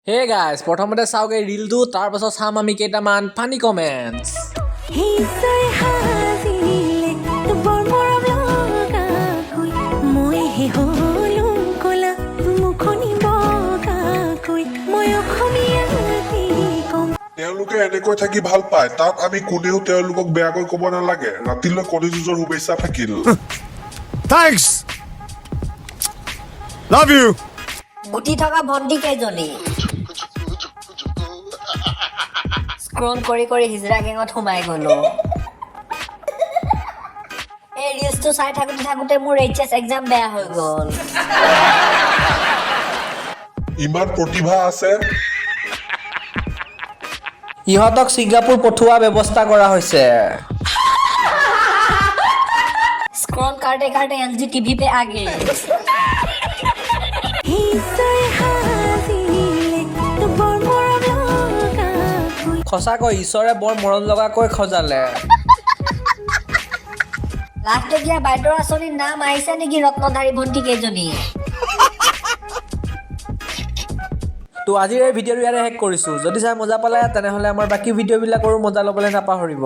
Hey guys, প্ৰথমতে চাওক এই ৰিলটো, তাৰ পাছত চাম আমি কেইটামান ফানি কমেণ্টছ। তেওঁলোকে এনেকৈ থাকি ভাল পায়, তাত আমি কোনেও তেওঁলোকক বেয়াকৈ ক'ব নালাগে। ৰাতিলৈ কণী যুঁজৰ শুভেচ্ছা থাকিল। Thanks. Love you. গুটি থকা ভণ্টি কেইজনী স্ক্ৰল কৰি কৰি হিজৰা গেঙত সোমাই গলো। এই ৰিলচটো চাই থাকোঁতে থাকোঁতে মোৰ এইচ এছ এক্সাম বেয়া হৈ গ'ল। ইমান প্ৰতিভা আছে। ইহঁতক ছিংগাপুৰ পঠোৱা ব্যৱস্থা কৰা হৈছে। স্ক্ৰল কাৰ্টে কাৰ্টে এল জি টিভি পে আগে। সঁচাকৈ ঈশ্বৰে বৰ মৰম লগাকৈ সজালে। লাখটকীয়া বাইদেউৰ আঁচনিৰ নাম আহিছে নেকি ৰত্নধাৰী ভণ্টি কেইজনী? তো আজিৰ এই ভিডিঅ'টো ইয়াতে শেষ কৰিছোঁ। যদি চাই মজা পালে, তেনেহ'লে আমাৰ বাকী ভিডিঅ'বিলাকৰো মজা ল'বলৈ নাপাহৰিব।